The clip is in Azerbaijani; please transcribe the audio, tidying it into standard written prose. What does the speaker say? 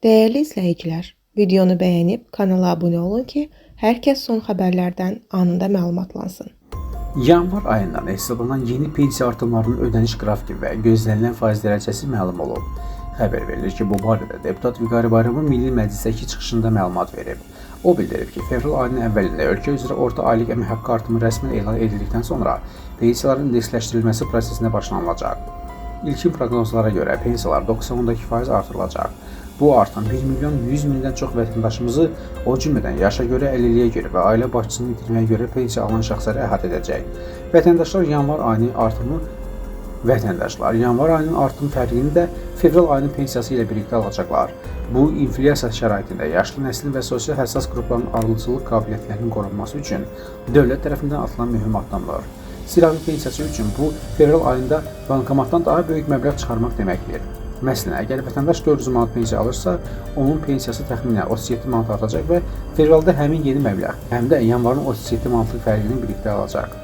Dəyərli izləyicilər, videonu bəyənib kanala abunə olun ki, hər kəs son xəbərlərdən anında məlumatlansın. Yanvar ayından hesablanan yeni pensiya artımlarının ödəniş qrafiki və gözlənilən faiz dərəcəsi məlum olub. Xəbər verilir ki, bu barədə deputat Vüqar Bayramov Milli Məclisdəki çıxışında məlumat verib. O bildirib ki, fevral ayının əvvəlində ölkə üzrə orta aylıq əmək haqqı artımı rəsmən elan edildikdən sonra pensiyaların indeksləşdirilməsi prosesinə başlanılacaq. İlkin proqnozlara görə pensiyalar 90,2% artırılacaq. Bu artım 1 milyon 100 mindən çox vətəndaşımızı, o cümlədən yaşa görə, əlilliyə görə və ailə başçısını itirməyə görə pensiya alan şəxsləri əhatə edəcək. Vətəndaşlar yanvar ayının artım fərqini də fevral ayının pensiyası ilə birlikdə alacaqlar. Bu, inflyasiya şəraitində yaşlı nəslin və sosial həssas qrupların alıcılıq qabiliyyətlərinin qorunması üçün dövlət tərəfindən atılan mühüm addımdır. Sıravi pensiyası üçün bu, fevral ayında bankomatdan daha böyük məbləğ çıxarmaq deməkdir. Məsələn, əgər vətəndaş 400 manat pensiya alırsa, onun pensiyası təxminən 37 manat artacaq və fevralda həmin yeni məbləğ, həm də yanvarın 37 manatlıq fərqini birlikdə alacaq.